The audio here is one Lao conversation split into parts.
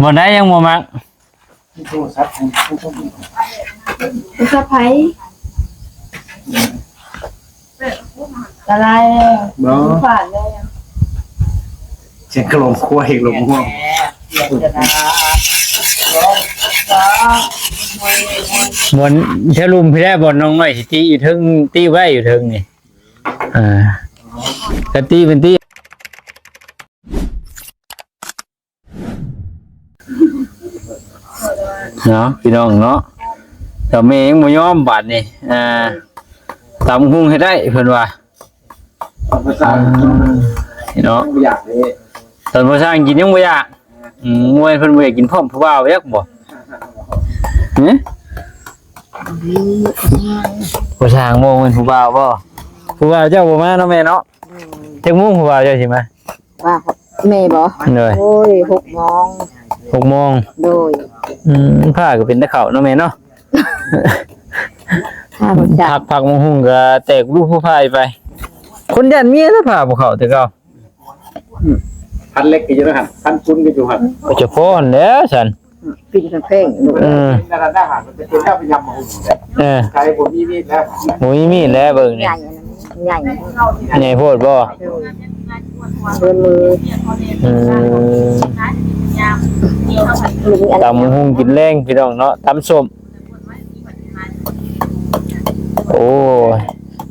ບ່ອນໃດຍັງບໍ່ມັກ? ໂທລະສັບຂອງ ໂທລະສັບໃຜ? ລະລາຍແລ້ວ ບໍ່ ຂາດແລ້ວ. ສຽງກະໂຫຼງຄວາຍ ລົມຮ່ວງ ບ່ອນຊະລຸ່ມພີ້ແຫຼະ ບ່ອນນ້ອງນ້ອຍຊິຕິຢູ່ເທິງ ຕິໄວ້ຢູ່ເທິງນີ້. ອ່າ ກະຕິເປັນຕິ ເນາະ ພີ່ນ້ອງເນາະ. ເຈົ້າແມ່ຍັງບໍ່ຍອມບາດນີ້ ອ່າ ຕຳຫຸ່ງໃຫ້ໄດ້ເພິ່ນວ່າ. ອ່າ ເນາະ ບໍ່ຢາກເດ້ ຕອນພໍ່ຊ່າງກິນຍັງບໍ່ຢາກ. ອືມ ມວຍເພິ່ນບໍ່ຢາກກິນພ້ອມຜູ້ບ່າວຈັກບໍ່? ຫື? ພໍ່ຊ່າງບໍ່ແມ່ນຜູ້ບ່າວບໍ່? ຜູ້ບ່າວເຈົ້າບໍ່ມາເນາະແມ່ເນາະ. ອືມ ຈັກໂມງຜູ້ບ່າວເຈົ້າຊິມາ? ວ່າແມ່ບໍ່? ໂດຍ ໂອ້ຍ ຫົກໂມງ ຫົກໂມງ. ໂດຍ ອືມ ຜ້າກໍເປັນຕາເຂົ້າເນາະແມ່ເນາະ. ຜ້າບໍ່ຈັກ ພັກ ພັກໝາກຫຸ່ງກໍແຕກລູກຜູ້ພາຍໄປ. ຄົນຢ້ານເມຍລະຜ້າບໍ່ເຂົ້າແຕ່ເກົ່າ. ອືມ ພັນເຫຼັກກໍຢູ່ຫັ້ນ ພັນປຸນກໍຢູ່ຫັ້ນ ກໍຈະພໍຫັ້ນແຫຼະຊັ້ນ. ກິນກາແຟ ເອີ ເປັນເຈົ້າໄປຍຳໝາກຫຸ່ງ ເອີ ໃຊ້ບໍ່ມີມີດແລ້ວ ບໍ່ມີມີດແລ້ວເບິ່ງນີ້ ໃຫຍ່ ໃຫຍ່ ໃຫຍ່ໂພດບໍ່? ເອີ ເບິ່ງມື ອືມ ຕຳຫຸ່ງກິນແລງພີ່ນ້ອງເນາະ ຕຳສົ້ມ. ໂອ້ຍ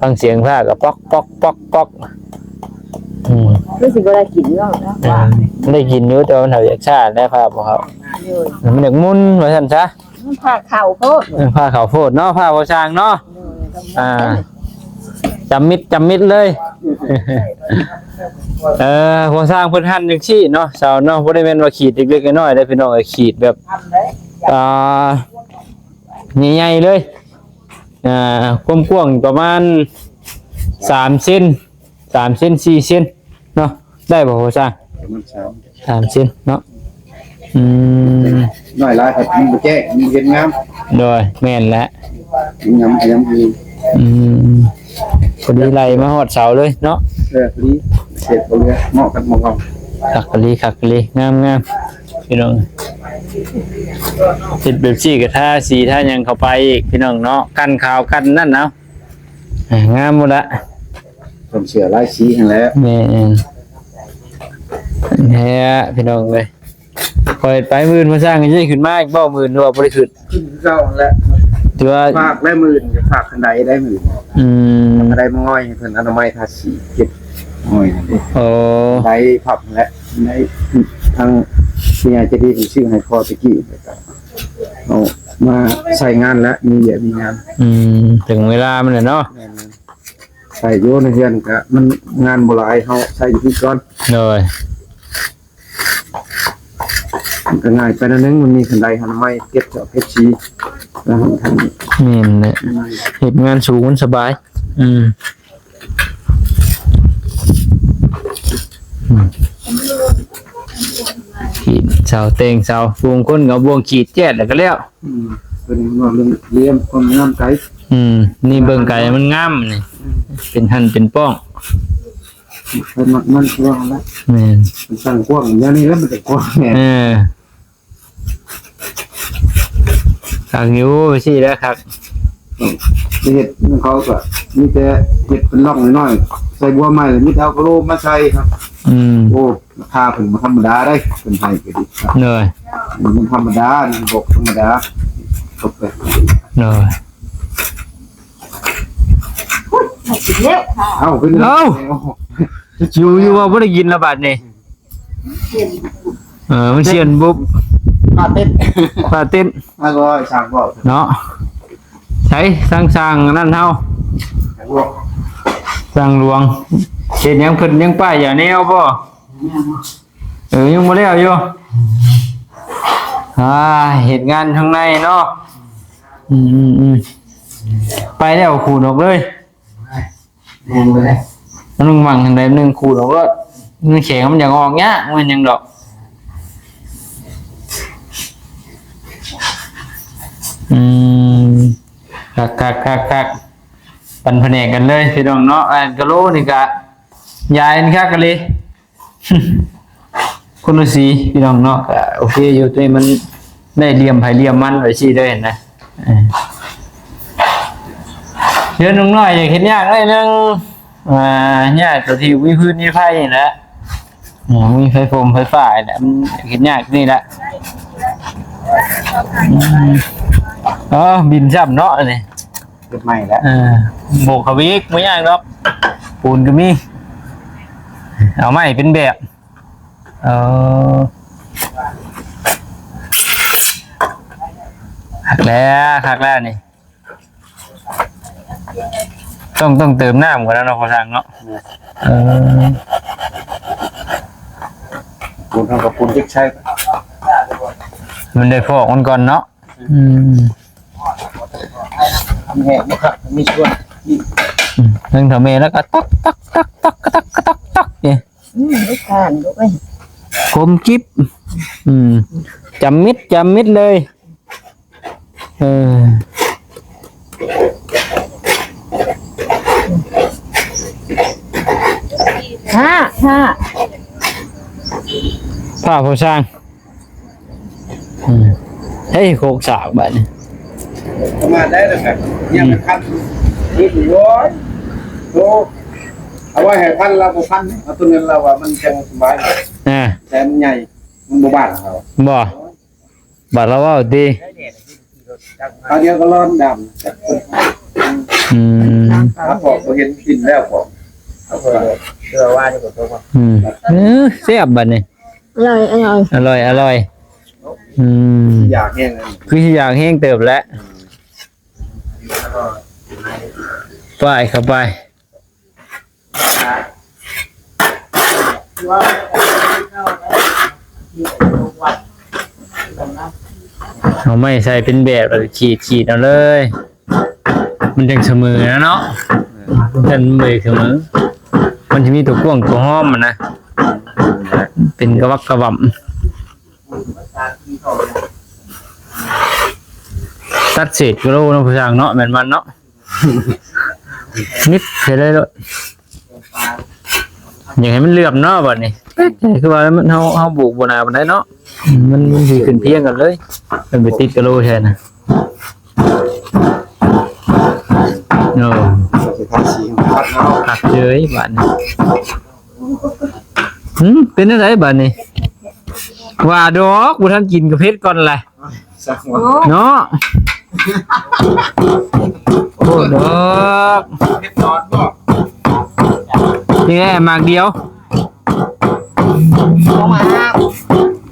ຟັງສຽງຟ້າກໍປອກ ປອກ ປອກ ປອກ. ອືມ ຄືຊິບໍ່ໄດ້ກິນເນາະ ອ່າ ໄດ້ກິນຢູ່ ແຕ່ວ່າມັນຫາກຢາກຊ້າແຫຼະ ຟ້າບໍ່ເຂົ້າ ໂດຍ ມັນຢາກໝຸ່ນວ່າຊັ້ນຊະ. ມັນພາເຂົ້າໂພດ ເອີ ພາເຂົ້າໂພດເນາະ ພາບໍ່ຊ່າງເນາະ. ໂດຍ ອ່າ ຈຳມິດ ຈຳມິດເລີຍ. ເອີ ພວກຊ່າງເພິ່ນຫັ່ນຈັ່ງຊີ້ເນາະ ເສົາເນາະ ບໍ່ໄດ້ແມ່ນວ່າຂີດເລັກໆນ້ອຍໆເດ້ພີ່ນ້ອງເອີຍ ຂີດແບບ ອ່າ ໃຫຍ່ໆເລີຍ. ອ່າ ຄວາມກວ້າງປະມານສາມເຊັນ ສາມເຊັນ ສີ່ເຊັນເນາະ ໄດ້ບໍ່ພໍ່ຊ່າງ? ປະມານສາມ ສາມເຊັນເນາະ. ອືມ ນ້ອຍຫຼາຍກໍມັນບໍ່ແຈ້ງ ມັນເຫັນງາມ. ໂດຍ ແມ່ນແຫຼະ ງາມ ງາມ. ອືມ ພໍດີໄລ່ມາຮອດເສົາເລີຍເນາະ. ເອີ ພໍດີ ເສດບໍ່ເຫຼືອ ເໝາະກັບໝ່ອງເຮົາ. ຄັກອີ່ຫຼີ ຄັກອີ່ຫຼີ ງາມໆ ພີ່ນ້ອງ. ເຮັດແບບຊີ້ກໍທາສີທາຫຍັງເຂົ້າໄປອີກ ພີ່ນ້ອງເນາະ ກັນຂາວກັນນັ້ນເອົາ. ອ່າ ງາມໝົດລະ ເພິ່ນເຊື່ອຫຼາຍສີຫັ້ນແຫຼະ. ແມ່ນແທ້ພີ່ນ້ອງເອີຍ. ຂ້ອຍໄປມື້ອື່ນມາສ້າງ ຊິໄດ້ຂຶ້ນມາອີກບໍ່ມື້ອື່ນ ຫຼືວ່າບໍ່ໄດ້ຂຶ້ນ? ຂຶ້ນຄືເກົ່າຫັ້ນແຫຼະ ຖືວ່າ ພາກແລະ ມື້ອື່ນ ພາກຄັນໄດໄດ້ມື້ອື່ນ. ອືມ ຄັນໄດມາງ່ອຍ ເພິ່ນອະນາໄມທາສີເກັບງ່ອຍ. ໂອ້ ໄດ້ພັບແຫຼະ ໄດ້ທາງຜູ້ໃຫຍ່ໃຈດີເພິ່ນຊື້ໃຫ້ພໍ່ແຕ່ກີ້ ເອົາມາໃຊ້ງານແລ້ວ ມີວຽກມີງານ. ອືມ ເຖິງເວລາມັນແລ້ວເນາະ. ແມ່ນໆ ໃຊ້ຢູ່ໃນເຮືອນກະມັນງານບໍ່ຫຼາຍ ເຮົາໃຊ້ຢູ່ພີ້ກ່ອນ. ໂດຍ ມັນກະງ່າຍໄປໜ້ອຍໜຶ່ງ ມັນມີຄັນໄດ ເຮົານຳໄມ້ເກັບເຈົ້າເກັບສີ. ແມ່ນແຫຼະ ເຮັດງານສູງມັນສະບາຍ. ອືມ ອືມ ຂີດເສົາແຕ່ງເສົາ ບາງຄົນກໍເອົາບ່ວງຂີດແຈດແລ້ວກໍແລ້ວ. ອືມ ເພິ່ນເວົ້າເລື່ອງລຽມຄວາມງາມໄກ. ອືມ ນີ້ເບິ່ງໄກມັນງາມນີ້ ເປັນຫັ້ນເປັນປ້ອງ. ເພິ່ນມັກມັນກວ້າງແລ້ວ. ແມ່ນ ມັນສ້າງກວ້າງ ແນວນີ້ແລ້ວມັນຈະກວ້າງແນ່. ເອີ ຄັກຢູ່ ໄປຊີ້ແລ້ວຄັກ. ເຮັດນຳເຂົາກໍມີແຕ່ເຮັດເປັນຮ່ອງນ້ອຍໆ ໃສ່ບົວໃໝ່ ມີແຕ່ເອົາກະໂຫຼມາໃສ່. ອືມ ໂອ້ ລາຄາເພິ່ນບໍ່ທຳມະດາເດ້ ເພິ່ນໃຫ້ກໍດີ. ໂດຍ ມັນທຳມະດາ ມັນບໍ່ທຳມະດາ. ໂດຍ ເອົ້າ ເປັນ ເອົ້າ ຢູ່ ຢູ່ວ່າບໍ່ໄດ້ກິນລະບາດນີ້. ເອີ ມັນຊຽນບຸບ ຟ້າເຕັ້ນ ຟ້າເຕັ້ນ ມາກໍສ້າງບອກເນາະ. ໃສ ຊ່າງ ຊ່າງນັ້ນເຮົາ ຊ່າງຫຼວງ ເຮັດຫຍັງ ເພິ່ນຍັງປ້າຍຢາແນວບໍ່? ເອີ ຍັງບໍ່ແລ້ວຢູ່. ອ່າ ເຮັດງານທາງໃນເນາະ. ອືມໆໆ ໄປແລ້ວຂູດອອກເລີຍ. ມັນຫວັງອັນໃດໜຶ່ງຂູດອອກໂລດ ມັນແຂງ ມັນຢາກອອກຍາກ ມັນຫຍັງດອກ. ອືມ ຄັກໆໆໆ ປັນພະແນກກັນເລີຍພີ່ນ້ອງເນາະ. ອັນກະໂຫຼນີ້ກະຢາຍອັນຄັກກະເລີຍ. ຄ ຄົນລະສີພີ່ນ້ອງເນາະ ກໍໂອເຄຢູ່ ໂຕນີ້ມັນໄດ້ຫຼ່ຽມໃຜຫຼ່ຽມມັນໄວ້ຊີ້ເດີນະ. ເອີ ເຮືອນນ້ອງນ້ອຍຢາກເຮັດຍາກໜ້ອຍໜຶ່ງ ອ່າ ຍາກຕົວທີ່ມີພື້ນມີໄຟນີ້ແຫຼະ ເອີ ມີໄຟຟົມໄຟຟ້ານີ້ແຫຼະ ມັນເຮັດຍາກນີ້ແຫຼະ. ອືມ ອໍ ບິນຊ້ຳເນາະອັນນີ້ ເຮັດໃໝ່ແລ້ວ ເອີ ໂບກເຂົ້າໄປອີກ ບໍ່ຍາກດອກ ປູນກໍມີ ເອົາໄມ້ເປັນແບບ. ເອີ ຄັກແລ້ວ ຄັກແລ້ວນີ້ ຕ້ອງ ຕ້ອງເຕີມນ້ຳກ່ອນແລ້ວເນາະ ພໍ່ຊ່າງເນາະ. ເອີ ປູນເຮົາກໍປູນຈັກໃຊ້ ມັນໄດ້ຟອກມັນກ່ອນເນາະ. ອືມ ແມ່ບໍ່ຄັກ ມີຊວນ ອືມ ເທິງເຖົ້າແມ່ແລ້ວກໍຕັກໆໆໆໆໆ ນີ້. ອືມ ລູກທ່ານລູກເອີຍ ຄົມກິບ ອືມ ຈຳມິດ ຈຳມິດເລີຍ ເອີ ຫ້າ ຫ້າ ພາຜູ້ຊ່າງ. ອືມ ເຮີ້ຍ ໂຄກສາກບາດນີ້ ປະມາດໄດ້ແລ້ວກໍຍັງ ອືມ ພັນ ຄືໂອ້ຍ ໂຕ ເອົາໄວ້ໃຫ້ພັນລາວບໍ່ພັນ ເອົາໂຕນັ້ນລາວວ່າມັນຈັ່ງສະບາຍ ອ່າ ແຕ່ມັນໃຫຍ່ ມັນບໍ່ບາດເຮົາ ບໍ່ ບາດລາວເວົ້າຕິ ຄາວດຽວກໍຮ້ອນດຳ ອືມ ຖ້າອອກບໍ່ເຫັນກິນແລ້ວກໍ ເອົາໄປ ອືມ ເອີ ແຊບບາດນີ້. ອະລ່ອຍ ອະລ່ອຍ ອະລ່ອຍ ອະລ່ອຍ ອືມ ຢາກແຮງ ຄືຊິຢາກແຮງເຕີບແຫຼະ ປ້າຍເຂົ້າໄປ ເອົາໄມ້ໃສ່ເປັນແບບ ແລ້ວກໍຂີດ ຂີດເອົາເລີຍ. ມັນຈັ່ງສະເໝີນະເນາະ ມັນຈັ່ງບໍ່ສະເໝີ ມັນຊິມີຕົວກວ້າງຕົວຫອມຫັ້ນນະ ເປັນກະວັກກະຫວ່ຳ ຕັດເສດກະໂລເນາະ ຜູ້ຊ່າງເນາະ ແມ່ນມັນເນາະ ນິດໃສ່ໄດ້ໂລດ. ຢາກໃຫ້ມັນເຫຼື້ອມເນາະບາດນີ້ ຄືວ່າມັນ ເຮົາ ເຮົາບຸກບໍ່ໜາປານໃດເນາະ ມັນ ມັນຊິຂຶ້ນພຽງກັນເລີຍ ມັນໄປຕິດກະໂລແທ້ນະ. ໂອ້ ຄັກເລີຍບາດນີ້. ຫື ເປັນຈັ່ງໃດບາດນີ້? ວ່າດອກ ບໍ່ທັນກິນກໍເຜັດກ່ອນແຫຼະ. ເນາະ ໂອ້ດອກ ເຜັດຕອດບໍ່ ນີ້ແຫຼະໝາກດຽວ ບໍ່ມາ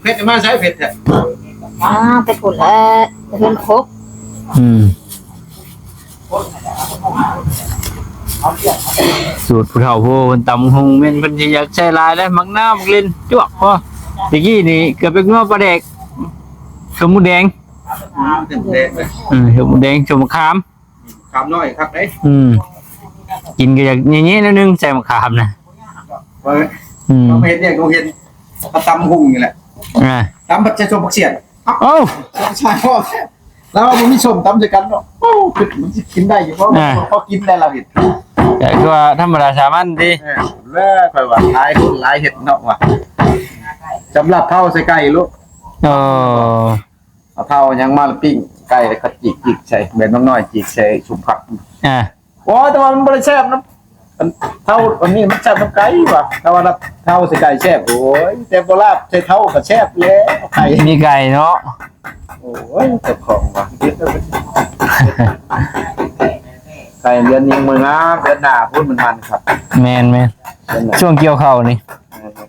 ເຜັດມາໃສເຜັດແທ້ ອ່າ ໄປພຸ້ນແຫຼະ ເຮືອນຄົກ ອືມ ສູດຜູ້ເຖົ້າຜູ້ເພິ່ນຕຳຫຸ່ງແມ່ນເພິ່ນຊິຢາກໃສ່ຫຼາຍແຫຼະ ໝາກນາວ ໝາກເລັ່ນ ຈວກພໍ ແຕ່ກີ້ນີ້ເກືອບເປັນງົວປາແດກ ສົ້ມໝູແດງ ເອີ ສົ້ມໝູແດງ ສົ້ມມະຂາມ ຂາມນ້ອຍຄັກເດ້ ອືມ ກິນກໍຢາກແຍ່ໆໜ້ອຍໜຶ່ງ ໃສ່ມະຂາມນະ ອືມ ເຮົາໄປເຮັດວຽກ ເຮົາເຫັນເຂົາຕຳຫຸ່ງນີ້ແຫຼະ ອ່າ ຕຳບັດໃສ່ສົ້ມບັກສຽນ ເອົ້າ ລາວບໍ່ມີສົ້ມຕຳໃສ່ກັນເນາະ ໂອ້ ຄືມັນຊິກິນໄດ້ຢູ່ບໍ່ ອ່າ ພໍກິນໄດ້ລາວເຮັດ ກໍຄືວ່າທຳມະດາສາມັນຕິ ເອີ ແລ້ວຂ້ອຍວ່າຫຼາຍຄົນຫຼາຍເຮັດເນາະວ່າ ສຳລັບເຜົາໃສ່ໄກ່ໂລດ ເອີ ເອົາເຜົາຫຍັງມາລະປີ້ງໄກ່ ແລ້ວກໍຈິກໆໃສ່ ແບບນ້ອຍໆຈິກໃສ່ຊຸມຜັກ ອ່າ ໂອ້ຍ ແຕ່ວ່າມັນບໍ່ໄດ້ແຊບນຳ ອັນເຜົາອັນນີ້ມັນແຊບນຳໄກ່ວ່າ ແຕ່ວ່າເຜົາໃສ່ໄກ່ແຊບ ໂອ້ຍ ແຕ່ບໍ່ລາບໃສ່ເຜົາກໍແຊບແລ້ວ ໄກ່ ມີໄກ່ເນາະ ໂອ້ຍ ເຈົ້າຂອງວ່າ ເຮັດແລ້ວ ໄກ່ເດືອນນີ້ມັນງາມ ເດືອນໜ້າພຸ້ນມັນມັນຄັກ ແມ່ນໆ ເດືອນໜ້າ ຊ່ວງກ່ຽວເຂົ້ານີ້ ແມ່ນໆ ຄັກ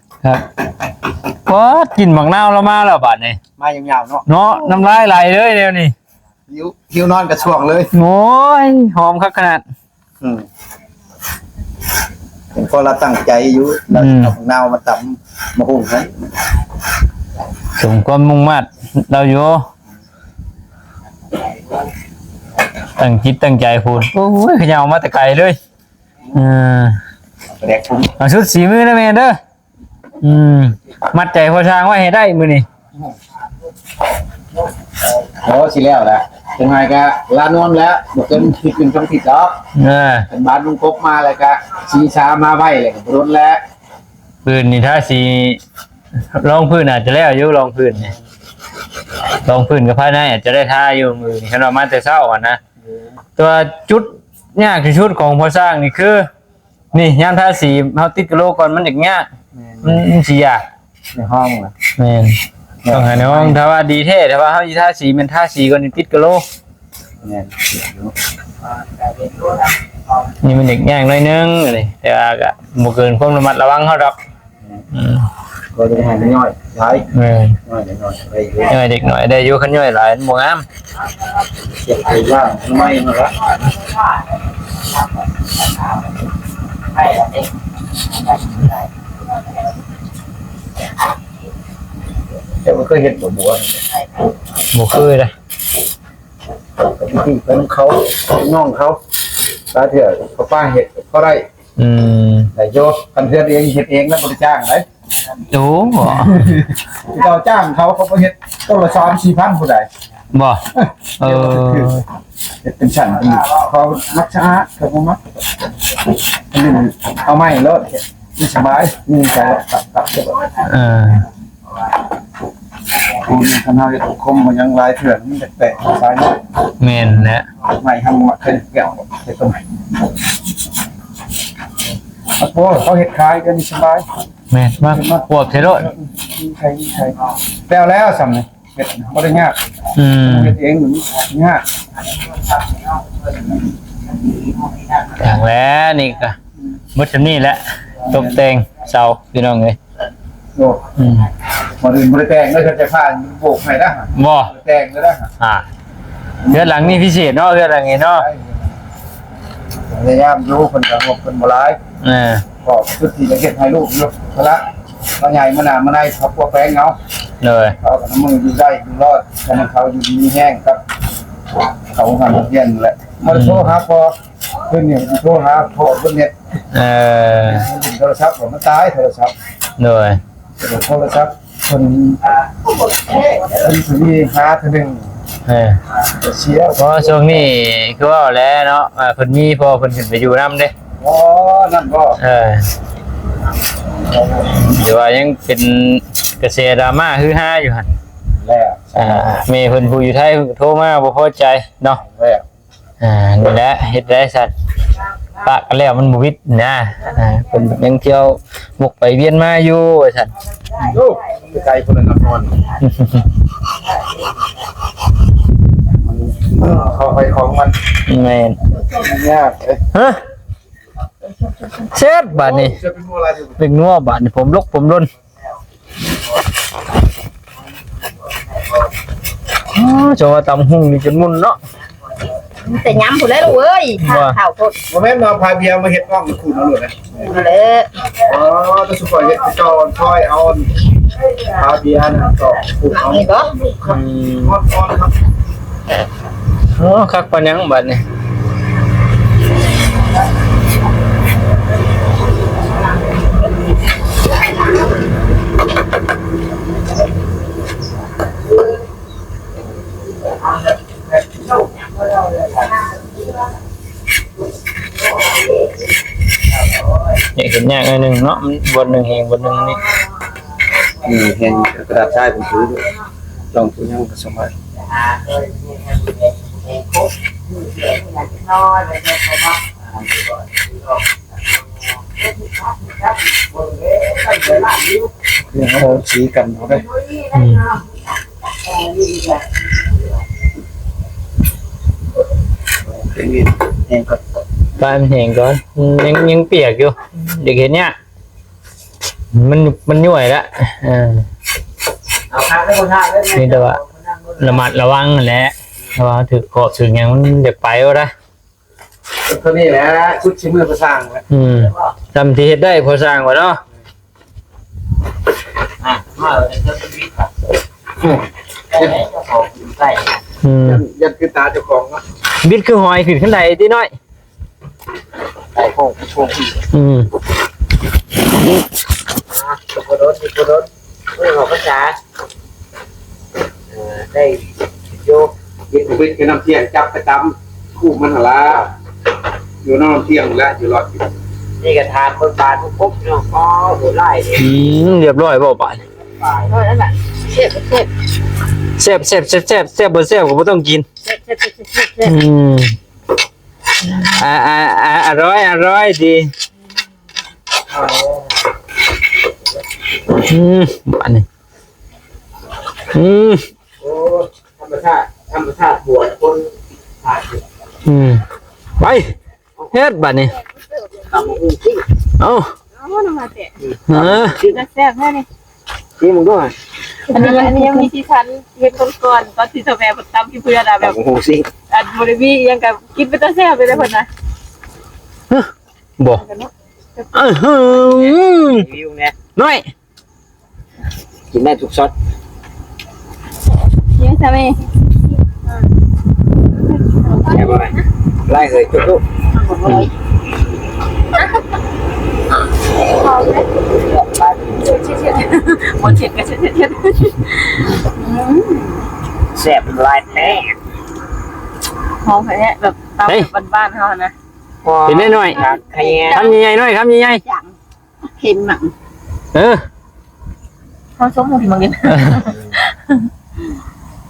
ປາດ ກິ່ນໝາກນາວລາວມາແລ້ວບາດນີ້ ມາຍາວໆເນາະ ເນາະ ນ້ຳລາຍໄຫຼເລີຍແນວນີ້ ຫິວ ຫິວນອນກະຊ່ວງເລີຍ ໂອ້ຍ ຫອມຄັກຂະໜາດ ອືມ ເປັນເພາະລາວຕັ້ງໃຈຢູ່ ລາວ ອືມ ເອົາໝາກນາວມາຕຳມາຫຸ່ງຫັ້ນ ສົມຄວາມມຸ່ງມາດລາວຢູ່ ຕັ້ງຈິດຕັ້ງໃຈພຸ້ນ ໂອ້ຍ ຂະເຍົາມາແຕ່ໄກເລີຍ ເອີ ປາແດກປຸງ ເອົາສຸດສີມືນະແມ່ເດີ. ອືມ ມັດໃຈພໍ່ຊ່າງໄວ້ໃຫ້ໄດ້ມື້ນີ້ ໂອ້ ຊິແລ້ວລະ ຈັ່ງໃດກະລານອນແລ້ວ ບໍ່ເກີນທິດໜຶ່ງສອງທິດດອກ ເອີ ຄັນບາດລຸງກົບມາແລ້ວກະສີສາມາໄວແລ້ວກະບໍ່ດົນແລ້ວ ມື້ນີ້ຖ້າຊິ ລອງພື້ນອາດຈະແລ້ວຢູ່ ລອງພື້ນນີ້ ລອງພື້ນກັບພາຍໃນອາດຈະໄດ້ທາຢູ່ມື້ນີ້ ຄັນວ່າມາແຕ່ເຊົ້າຫັ້ນນະ. ແຕ່ວ່າຈຸດຍາກທີ່ສຸດຂອງພໍ່ຊ່າງນີ້ຄື ນີ້ ຍາມທາສີເຮົາຕິດກະໂຫຼກ່ອນ ມັນຢາກຍາກ ແມ່ນ ມັນ ມັນຊິຍາກ ໃນຫ້ອງນະ ແມ່ນ ຕ້ອງໃຫ້ໃນຫ້ອງ ຖ້າວ່າດີແທ້ ຖ້າວ່າເຮົາຊິທາສີ ແມ່ນທາສີກ່ອນ ຕິດກະໂຫຼ ແມ່ນ ນີ້ມັນຢາກຍາກໜ້ອຍໜຶ່ງນີ້ ແຕ່ວ່າກໍບໍ່ເກີນຄວາມລະມັດລະວັງເຮົາດອກ. ອືມ ກໍໄດ້ໃຫ້ນ້ອຍຫຼາຍ ແມ່ນ ນ້ອຍໜ້ອຍໄດ້ຢູ່ ນ້ອຍເດັກນ້ອຍໄດ້ຢູ່ ຄັນນ້ອຍຫຼາຍມັນບໍ່ງາມ ເກັບໄປລ້າງໃໝ່ຫັ້ນລະ ແຕ່ບໍ່ເຄີຍເຮັດບໍ່ບົວ ບໍ່ເຄີຍເດ້ ໄປເບິ່ງເຂົາ ນ້ອງເຂົາ ຫຼາຍເທື່ອເຂົາປ້າເຮັດ ເຂົາໄດ້ ອືມ ໄດ້ຢູ່ ຄັນເຮືອນເອງເຮັດເອງນະ ບໍ່ໄດ້ຈ້າງໃດ ໂອ້ ເຈົ້າຈ້າງເຂົາ ເຂົາບໍ່ເຮັດ ຕົ້ນລະສາມສີ່ພັນຜູ້ໃດ ບໍ່ ເອີ ເຮັດເປັນຊັ້ນເປັນ ເຂົາມັກສະອາດ ເຂົາບໍ່ມັກ ອັນນີ້ເອົາໃໝ່ໂລດ ມັນສະບາຍ ມີໃຈ ເອີ ຄົນ ຄັນເຮົາເຮັດອົບຮົມມັນຍັງຫຼາຍເທື່ອ ມັນແຕກໆ ສາຍເນາະ ແມ່ນແຫຼະ ໄມ້ເຮົາມັກເຮັດແກ້ວ ເຮັດຕົວໃໝ່ ໂອ້ ເຂົາເຮັດຂາຍກໍນີ້ສະບາຍ ແມ່ນ ມາ ມາຄວບໃສ່ໂລດ ໃສ່ ໃສ່ ແລ້ວ ແລ້ວສ່ຳນີ້ ເຮັດບໍ່ໄດ້ຍາກ ອືມ ເຮັດເອງມັນຍາກ ຢ່າງແລະ ນີ້ກໍໝົດສ່ຳນີ້ແຫຼະ ຕົບແຕ່ງເສົາ ພີ່ນ້ອງເອີຍ. ໂອ້ ອືມ ບໍ່ໄດ້ ບໍ່ໄດ້ແຕ່ງເດີ ເຂົາຈະພາໂບກໃຫ້ນະ ບໍ່ ແຕ່ງເດີນະ ອ່າ ເຮືອນຫຼັງນີ້ພິເສດເນາະ ເຮືອນຫຼັງນີ້ເນາະ ພະຍາຍາມຢູ່ ເພິ່ນກໍງົບເພິ່ນບໍ່ຫຼາຍ ເອີ ກໍຄືທີ່ຈະເຮັດໃຫ້ລູກຢູ່ ເວລາເຂົາໃຫຍ່ມາໜ້າມາໃນ ເຂົາປົວແປງເອົາ ໂດຍ ເຂົາກໍນຳມືຢູ່ໄດ້ຢູ່ລອດ ສະນັ້ນເຂົາຢູ່ດີມີແຮງກັບເຂົາຫັ້ນຮຽນແຫຼະ ບໍ່ໄດ້ໂທຫາພໍ່ ຄືນນີ້ໂທຫາພໍ່ເພິ່ນເຮັດ ເອີ ໂທລະສັບກໍມາຕາຍ ໂທລະສັບ ໂດຍ ໂທລະສັບເພິ່ນ ເພິ່ນຊິມີຫາເທື່ອໜຶ່ງ ເອີ ເສຍ ເພາະຊ່ວງນີ້ຄືເວົ້າແຫຼະເນາະ ອ່າ ເພິ່ນມີພໍ່ເພິ່ນຂຶ້ນໄປຢູ່ນຳເດ້ ອໍ ນັ້ນບໍ່ ເອີ ແຕ່ວ່າຍັງເປັນກະແສດຣາມາຮືຮາຢູ່ຫັ້ນ ແລ້ວ ອ່າ ແມ່ເພິ່ນຜູ້ຢູ່ໄທເພິ່ນກໍໂທມາບໍ່ພໍໃຈເນາະ ແລ້ວ ອ່າ ນີ້ແຫຼະ ເຮັດໄດ້ຊັ້ນ ປະກັນແລ້ວມັນບໍ່ຫວິດນະ ອ່າ ເພິ່ນຍັງທ່ຽວວົກໄປວຽນມາຢູ່ວ່າຊັ້ນ ໂອ້ ໄກພຸ້ນນະນະຄອນ ມັນເຂົ້າໄປຂອງມັນ ແມ່ນ ຍາກເດ້ ຮະ ເຊັດບາດນີ້ ເປັນຫົວບາດນີ້ ຜົມລົກຜົມຫຼົ່ນ ອໍ ເຈົ້າວ່າຕຳຫຸ່ງນີ້ຈົນໝຸ່ນເນາະ ແຕ່ຍຳພຸ້ນແຫຼະລູກເອີຍ ວ່າ ເຖົ້າໂພດ ບໍ່ແມ່ນວ່າພາເບຍມາເຮັດນ້ອງຂູດເອົາໂລດນະ ນັ້ນແຫຼະ ອໍ ແຕ່ສຸກອຍເຮັດເຈົ້າຊ່ອຍເອົາພາເບຍນະ ກໍຂູດເອົາ ນີ້ບໍ່ ອືມ ໂອ້ ຄັກປານຫຍັງບາດນີ້ ຢາກເຮັດຍາກໜ້ອຍໜຶ່ງເນາະ ມັນບ່ອນໜຶ່ງແຮງ ບ່ອນໜຶ່ງນີ້ ອືມ ແຮງກະດາດຊາຍເປັນຖື ລອງຜູ້ຍັງກໍສະບາຍ ເຮົາສີກັນເອົາເດ້ ອືມ ແຫ້ງກ່ອນ ປານແຫ້ງກ່ອນ ອືມ ຍັງ ຍັງປຽກຢູ່ ຢາກເຮັດຍາກ ມັນ ມັນຍ້ວຍລະ ເອີ ເອົາຄັກເດີ ບໍ່ທາເດີ ມີແຕ່ວ່າລະມັດລະວັງຫັ້ນແຫຼະ ເພາະວ່າຖືກຂອບຖືກຫຍັງມັນຢາກໄປເອົາໄດ໋ ຕົວນີ້ແຫຼະ ຊຸດຊິມືພໍ່ຊ່າງແຫຼະ ອືມ ຊ່ຳທີ່ເຮັດໄດ້ພໍ່ຊ່າງວ່າເນາະ ອ່ະ ມາເລີຍ ເຈົ້າຊີວິດ ອືມ ເຈົ້າຂອງຢູ່ໃກ້ ອືມ ຢ້ານ ຢ້ານຄືຕາເຈົ້າຂອງເນາະ ບິດຄືຫອຍຂຶ້ນຄັນໄດຕິນ້ອຍ ໄດ້ໂຄ້ງ ໂຄ້ງ ອືມ ອ່າ ສຸກໂດນ ສຸກໂດນ ມື້ອອກພັນສາ ເອີ ໄດ້ໂຍກ ເຮັດໂຄວິດກັບນ້ຳທ່ຽງ ຈັບໄປຕຳຄູບມັນຫັ້ນລະ ຢູ່ນ້ຳທ່ຽງແຫຼະ ຢູ່ລອດ ນີ້ກໍຖາມເບິ່ງບາດຄົບເນາະ ອໍ ໂຫດຮ້າຍເດ້ ອືມ ຮຽບຮ້ອຍບໍ່ບາດນີ້? ເອົາລະບາດ ແຊບ ແຊບ ແຊບ ແຊບ ແຊບ ແຊບ ບໍ່ແຊບກໍບໍ່ຕ້ອງກິນ. ແຊບ ແຊບ ແຊບ ແຊບ ແຊບ ອືມ ອາ ອາ ອາ ອະລ່ອຍ ອະລ່ອຍດີ. ອືມ ບາດນີ້ ອືມ ໂອ້ ທຳມະຊາດ ທຳມະຊາດບວກຄົນຂາດ. ອືມ ໄປ ເຮັດບາດນີ້. ເອົາ ເອົາ ນ້ຳລາຍແຕກ. ເອີ ແຊບແທ້ນີ້. ຊີມເບິ່ງດູ. ອັນນີ້ ອັນນີ້ຍັງມີສີສັນ. ເຫັນກ່ອນໆ ຕອນທີ່ເຖົ້າແກ່ເພິ່ນຕຳກິນເພື່ອນນະ ແບບ ຕຳບັກຫຸ່ງຊິ ອັນບໍ່ໄດ້ມີອີ່ຫຍັງກໍກິນເປັນຕາແຊບເລີຍເດ້ເພິ່ນນະ. ຮະ ບໍ່ ເອີ ຫື ວິວແນ່ ນ້ອຍ ກິນໄດ້ທຸກຊັອດ. ນີ້ຊະເມ ແຊບບໍ່? ຫຼາຍເຮີ້ຍ ຈຸກໆ. ອືມ ບໍ່ເຊັດກໍເຊັດໆ. ອືມ ແຊບຫຼາຍແທ້. ຫອມແທ້ ແບບຕຳ ເຮີ້ຍ ແບບບ້ານໆເຮົາຫັ້ນນະ. ເປັນໄດ້ໜ້ອຍ ຄັກແທ້. ຄຳໃຫຍ່ໆ ນ້ອຍ ຄຳໃຫຍ່ໆ. ເຄັມມັນ ເອີ ເຮົາຊົມມັນກິນ ເອີ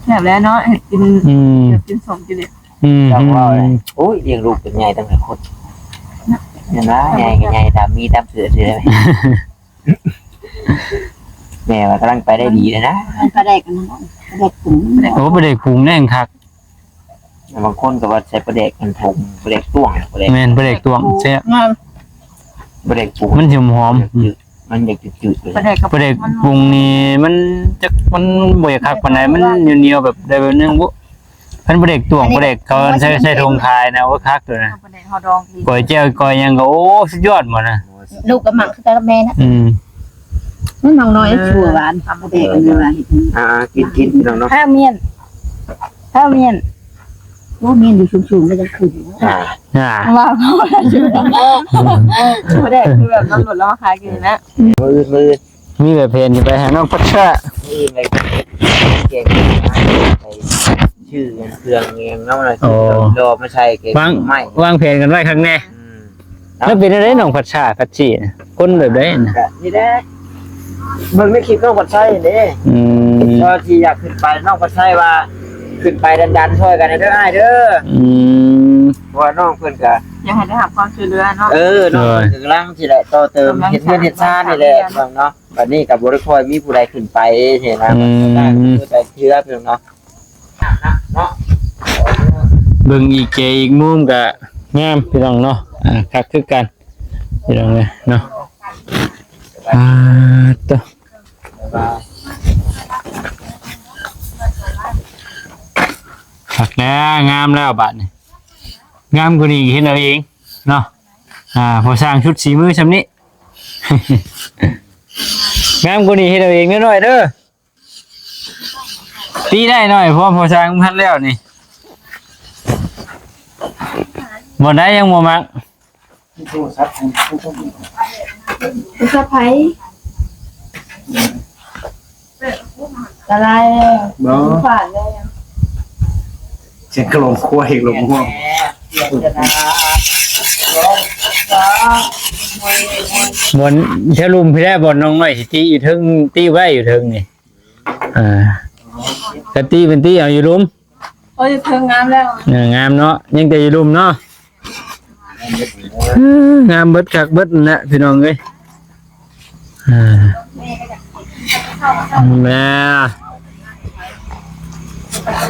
ແຊບແລ້ວເນາະ. ເຮັດກິນ ອືມ ເຮັດກິນສົ້ມກິນເດັດ. ອືມ ເຈົ້າເວົ້າແຫຼະ. ໂອ້ຍ ລ້ຽງລູກຈົນໃຫຍ່ຕັ້ງແຕ່ຄົນ ເຫັນບໍ່ ໃຫຍ່ກໍໃຫຍ່ຕາມມີຕາມເກີດຢູ່ແລ້ວ. ແມ່ວ່າກຳລັງໄປໄດ້ດີເລີຍນະ. ປາແດກອັນນັ້ນ ປາແດກປຸງ. ໂອ້ ປາແດກປຸງແມ່ນຄັກ. ບາງຄົນກໍວ່າໃສ່ປາແດກອັນຜົງ ປາແດກຕວງ ປາແດກ ແມ່ນ ປາແດກຕວງແຊບ. ງາມ ປາແດກປຸງ ມັນຊິຫອມ ມັນຢາກຈືດໆ. ປາແດກ ປາແດກປຸງນີ້ມັນຈັກ ມັນບໍ່ຢາກຄັກປານໃດ ມັນໜຽວໆ ແບບໃດແບບໜຶ່ງບຸ. ຄັນປາແດກຕວງ ປາແດກເຂົາໃສ່ ໃສ່ຖົງຂາຍນະ ໂອ້ ຄັກໂຕນະ. ປາແດກເຮົາດອງ ກ້ອຍແຈ່ວ ກ້ອຍຫຍັງກໍ ໂອ້ ສຸດຍອດໝົດນະ. ລູກກໍມັກຄືກັນກັບແມ່ນະ. ອືມ ມັນນ້ອງນ້ອຍ ເອີ ຊົ່ວຫວານ ປາແດກອັນນີ້ວ່າເຮັດ. ອ່າ ກິນ ກິນ ພີ່ນ້ອງເນາະ. ຖ້າມ້ຽນ ຖ້າມ້ຽນ ໂອ້ ມ້ຽນຢູ່ສູງໆ ກໍຈະຂຶ້ນ. ອ່າ ອ່າ ວ່າເຂົາ ປາແດກຄືແບບນ້ຳລົດລາຄາກິນນະ. ມື້ອື່ນ ມື້ອື່ນ ມີແບບແຜນຊິໄປຫານ້ອງພັດຊາ ມື້ອື່ນໄປແກງ ໄປຊື້ເຄື່ອງອີ່ຫຍັງເນາະ ລໍມາໃສ່ແກງ ວາງ ໄມ້ ວາງແຜນກັນໄວ້ຄັກແນ່. ອືມ ແລ້ວເປັນຈັ່ງໃດນ້ອງພັດຊາ ພັດຊີນະ ຄົນແບບໃດນະ? ກະນີ້ແຫຼະ ເບິ່ງໃນຄລິບນ້ອງພັດໄຊເດ້. ອືມ ກໍທີ່ຢາກຂຶ້ນໄປ ນ້ອງພັດໄຊວ່າ ຂຶ້ນໄປດັນໆ ຊ່ອຍກັນເດີອ້າຍເດີ. ອືມ ເພາະວ່ານ້ອງເພິ່ນກະຢາກໃຫ້ໄດ້ຮັບຄວາມຊ່ວຍເຫຼືອເນາະ. ເອີ ນ້ອງເພິ່ນກຳລັງຊິໄດ້ຕໍ່ເຕີມເຮັດເຮືອນເຮັດຊານນີ້ແຫຼະເນາະ. ບັດນີ້ກໍບໍ່ໄດ້ຄ່ອຍມີຜູ້ໃດຂຶ້ນໄປຊີ້ນະ. ອືມ ໄປເທື່ອເພິ່ນເນາະ. ເບິ່ງອີກແຈອີກມຸມກະງາມພີ່ນ້ອງເນາະ. ອ່າ ຄັກຄືກັນພີ່ນ້ອງເອີຍເນາະ. ອ່າ ໂຕ ຄັກແລ້ວ ງາມແລ້ວບາດນີ້. ງາມກວ່ານີ້ເຮັດເອົາເອງເນາະ. ອ່າ ພໍສ້າງຊຸດສີມືຊ່ຳນີ້ ງາມກວ່ານີ້ເຮັດເອົາເອງເດີນ້ອຍເດີ. ຕີໄດ້ໜ້ອຍ ເພາະພໍສ້າງມັນທັນແລ້ວນີ້. ບ່ອນໃດຍັງບໍ່ມັກ? ໂທລະສັບ ໂທລະສັບໃຜ? ລະລາຍແລ້ວ. ບໍ່ ຂາດແລ້ວ. ສຽງກະໂຫຼງຄວາຍ ກະໂຫຼງງ່ວງ. ບ່ອນແຖວລຸ່ມພີ້ແຫຼະ ບ່ອນນ້ອງນ້ອຍຊິຕີຢູ່ເທິງ ຕີໄວ້ຢູ່ເທິງນີ້. ອ່າ ກະຕີເພິ່ນຕີເອົາຢູ່ລຸ່ມ. ໂອ້ຍ ເທິງງາມແລ້ວ. ເອີ ງາມເນາະ ຍັງແຕ່ຢູ່ລຸ່ມເນາະ. ເອີ ງາມເບິດຄັກເບິດນັ້ນແຫຼະພີ່ນ້ອງເອີຍ. ອ່າ ແມ່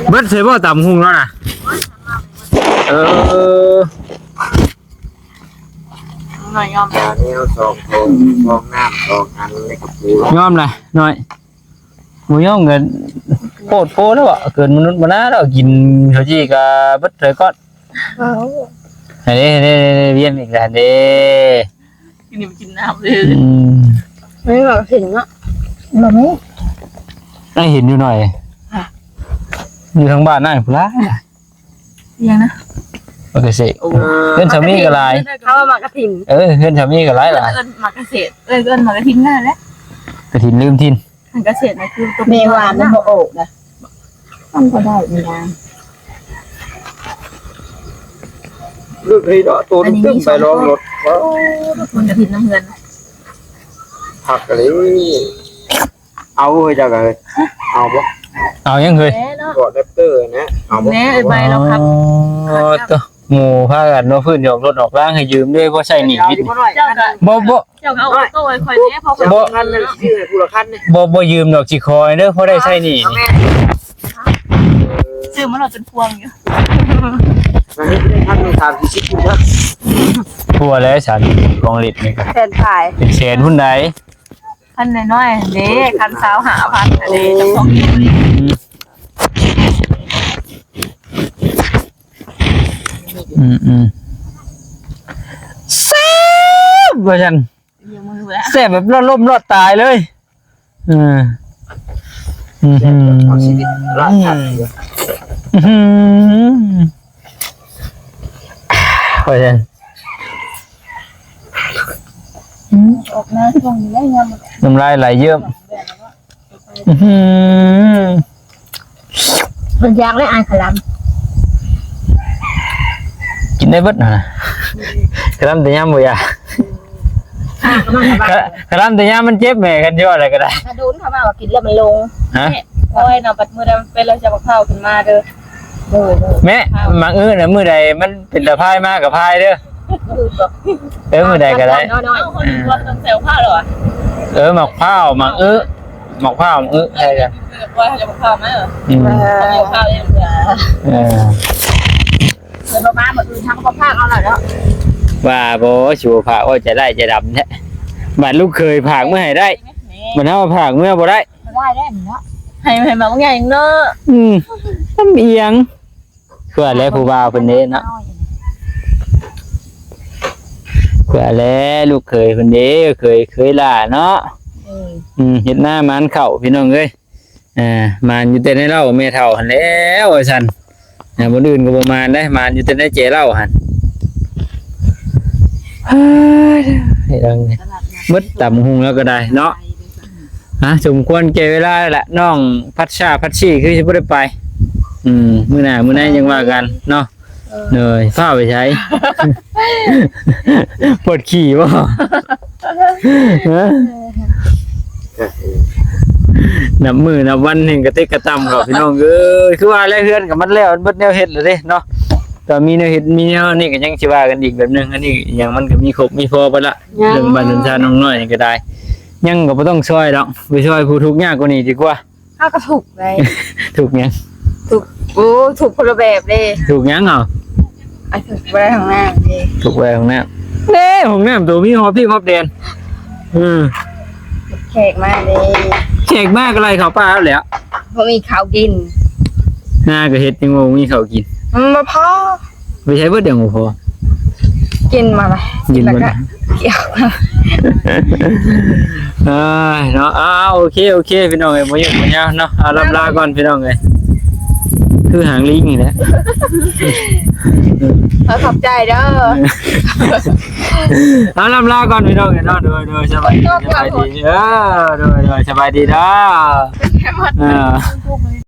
ເບິດໃສ່ບໍ່ຕຳຫຸ່ງແລ້ວນະ? ເອີ ນ້ອຍຍອມແລ້ວ. ແນວສອງໂຖ ສອງນ້ຳ ສອງອັນໃນກະປູ ຍອມລະນ້ອຍ. ບໍ່ຍອມກໍໂພດໂພແລ້ວ ເກີດມະນຸດມານາແລ້ວ ກິນເຂົ້າຈີ່ກໍເບິດເລີຍກ່ອນ. ເອົາ ອັນນີ້ ນີ້ ນີ້ ວຽນອີກແລ້ວເດ້. ກິນນີ້ໄປກິນນ້ຳເລີຍ. ອືມ ໄມ່ວ່າເຫັນເນາະ ບໍ່ມີ. ໄດ້ເຫັນຢູ່ໜ້ອຍ ຢູ່ທາງບ້ານນາງພຸ້ນຫຼາຍ. ອີຫຍັງນະ? ໝາກກະເສດ. ໂອ້ ເຮືອນສາມີກໍຫຼາຍ. ເຂົາວ່າໝາກກະຖິນ. ເອີ ເຮືອນສາມີກໍຫຼາຍໆ. ເອີ້ນໝາກກະເສດ. ເອີ້ນ ເອີ້ນໝາກກະຖິນກໍໄດ້ແຫຼະ. ກະຖິນລືມຖິ່ນ. ໝາກກະເສດນະ ຄືຕົວ ແມ່ວ່າມັນບໍ່ອອກນະ. ມັນບໍ່ໄດ້ແມ່ນຫຍັງ. ລຶກໃຫ້ເນາະ ໂຕຕຶ້ມໆ ໄປລອງລົດ. ໝາກກະຖິນນຳເຮືອນ. ຄັກອີ່ຫຼີ. ເອົາເຮີ້ຍ ເຈົ້າກໍເຮີ້ຍ ເອົາບໍ່? ເອົາຫຍັງເຮີ້ຍ? ແນ່ເນາະ ເກາະແຣັບເຕີນະ ເອົາບໍ່? ແນ່ ເອີຍ ໃບລາວຄັບ ອໍ ໂຕ ໝູ່ພາກັນວ່າພື້ນອອກລົດອອກລາງໃຫ້ຢືມເດ້ ພໍໃຊ້ໜີ້. ເຈົ້າກໍ ບໍ່ ບໍ່ ເຈົ້າກໍເອົາໂຕໃຫ້ຂ້ອຍແດ່ ເພາະຂ້ອຍບໍ່ ຄັນໜຶ່ງ ຊື້ໃຫ້ຜູ້ລະຄັນນີ້ ບໍ່ ບໍ່ຢືມດອກ ຊິຂໍເດີ ພໍໄດ້ໃຊ້ໜີ້. ຊື້ມາແລ້ວຈົນພວງຢູ່ ອັນນີ້ໄດ້ພັນໜຶ່ງ ສາມສີ່ສິບພຸ້ນເດີ ທົ່ວແລ້ວ ສາມສີ່ສິບ ຂອງເລັດນີ້ກໍແສນປາຍ ເປັນແສນພຸ້ນໃດ. ຄັນນ້ອຍໆເດ້ ຄັນຊາວຫ້າພັນອັນນີ້ ເຈົ້າຂອງກິນ ອືມ ອືມ ອືມ ແຊບວ່າຊັ້ນ ແຊບແບບລອດລົ້ມລອດຕາຍເລີຍ. ເອີ ອືມ ແຊບແບບເອົາຊີວິດລາດສັດ ອືມ ວ່າຊັ້ນ. ອືມ ອອກມາຊ່ວງນີ້ແຫຼະ ຍາມ ນ້ຳລາຍໄຫຼເຍິ້ມ. ອືມ ເພິ່ນຢາກແລ້ວ ອ້າຍຂະລຳ ກິນໄດ້ເບິດຫັ້ນນະ ຂະລຳແຕ່ຍາມບໍ່ຢາກ ຂະລຳແຕ່ຍາມມັນເຈັບແໝ່ ຄັນຊິວ່າແລ້ວກໍໄດ້ ຖ້າໂດນເຂົາວ່າວ່າກິນແລ້ວມັນລົງ ຮະ ໂອ້ຍເນາະ ບັດມື້ໃດມັນເປັນແລ້ວຈະບັກພ້າວຂຶ້ນມາເດີ. ໂດຍ ໂດຍ ແມ່ ໝາກອຶນະ ມື້ໃດມັນເປັນຕາພາຍມາກໍພາຍເດີ. ເອີ ມື້ໃດກໍໄດ້ ເອົາ ເຂົາເອີ້ນວ່າຕ້ອງໃສ່ໝາກພ້າວເດີ ເອີ ໝາກພ້າວ ໝາກອຶ ໝາກພ້າວ ໝາກອຶ ໃສ່ກັນ ເອີ ບໍ່ໃຫ້ເອົາໝາກພ້າວມາເອີ ອືມ ເອົາໝາກພ້າວເອງເດີ ເອີ ເດີ ບໍ່ມາມື້ອື່ນເຮົາກໍບໍ່ພາກເອົາລະເນາະ ວ່າບໍ່ ຊິບໍ່ພາກ ໂອ້ຍ ໃຈຮ້າຍໃຈດຳແທ້ ບາດລູກເຂີຍພາກເມືອໃຫ້ໄດ້ ບາດເຮົາພາກເມືອບໍ່ໄດ້ ບໍ່ໄດ້ແລ້ວເນາະ ໃຫ້ ໃຫ້ໝາກໃຫຍ່ເນາະ ອືມ ລຳອຽງ ເພື່ອແລະຜູ້ບ່າວເພິ່ນເດ້ເນາະ ເພື່ອແລະລູກເຂີຍເພິ່ນເດ້ ເຂີຍ ເຂີຍຫຼ້າເນາະ ເອີ ອືມ ເຮັດນາໝານເຂົ້າ ພີ່ນ້ອງເອີຍ ເອີ ໝານຢູ່ແຕ່ໃນເລົ້າແມ່ເຖົ້າຫັ້ນແຫຼ້ວວ່າຊັ້ນ ເອີ ບ່ອນອື່ນກໍບໍ່ໝານເດ້ ໝານຢູ່ແຕ່ໃນແຈເລົ້າຫັ້ນ ເຮີ້ຍ ໝົດຕຳຫຸ່ງແລ້ວກໍໄດ້ເນາະ. ຮະ ສົມຄວນແກ່ເວລາແຫຼະ ນ້ອງພັດຊາພັດຊີຄືຊິບໍ່ໄດ້ໄປ ອືມ ມື້ໜ້າມື້ໃນຍັງວ່າກັນເນາະ ເອີ ໂດຍ ຟ້າວໄປໃສ ປວດຂີ້ບໍ່ ຮະ ນັບມື້ນັບວັນແຮ່ງກະຕິກກະຕ່ຳເຂົ້າ ພີ່ນ້ອງເອີຍ ຄືວ່າແລ້ວ ເຮືອນກໍມັນແລ້ວ ມັນເບິດແນວເຮັດແລ້ວເດ້ເນາະ ແຕ່ມີແນວເຮັດ ມີແນວນີ້ກໍຍັງຊິວ່າກັນອີກແບບໜຶ່ງ ອັນນີ້ຫຍັງມັນກໍມີຄົບມີພໍໄປລະ ເລື່ອງບ້ານເຮືອນຊານນ້ອງນ້ອຍນີ້ກໍໄດ້ ຍັງກໍບໍ່ຕ້ອງຊ່ອຍດອກ ໄປຊ່ອຍຜູ້ທຸກຍາກກວ່ານີ້ດີກວ່າ ເຮົາກໍທຸກໄດ໋ ທຸກຫຍັງ? ທຸກ ໂອ້ ທຸກຄົນລະແບບເດ້ ທຸກຫຍັງເອົາ? ອ່ະ ທຸກບໍ່ໄດ້ຫ້ອງນ້ຳເດ້ ທຸກບໍ່ໄດ້ຫ້ອງນ້ຳເດ້ ຫ້ອງນ້ຳໂຕມີຮອບພີຮອບແດນ ເອີ ແຂກມາເດ້ ແຂກມາກໍໄລ່ເຂົ້າປ່າແລ້ວ ບໍ່ມີເຂົ້າກິນ ນາກໍເຮັດ ຍັງວ່າບໍ່ມີເຂົ້າກິນ ມັນບໍ່ພໍ ໄປໃຊ້ເບິດຫຍັງບໍ່ພໍ ກິນມາລະ ກິນໝົດ ແລ້ວກໍ ເອີຍເນາະ ອ້າວ ໂອເຄ ໂອເຄ ພີ່ນ້ອງເອີຍ ບໍ່ຫຍຸ້ງບໍ່ຍາວເນາະ ເອົາ ລ່ຳລາກ່ອນ ພີ່ນ້ອງເອີຍ ຄືຫາງລີງນີ້ແຫຼະ ເອີ ຂອບໃຈເດີ ເອົາ ລ່ຳລາກ່ອນ ພີ່ນ້ອງເອີຍເນາະ ໂດຍ ໂດຍ ສະບາຍດີ ສະບາຍດີ ເອີ ໂດຍ ໂດຍ ສະບາຍດີເດີ ເອີ.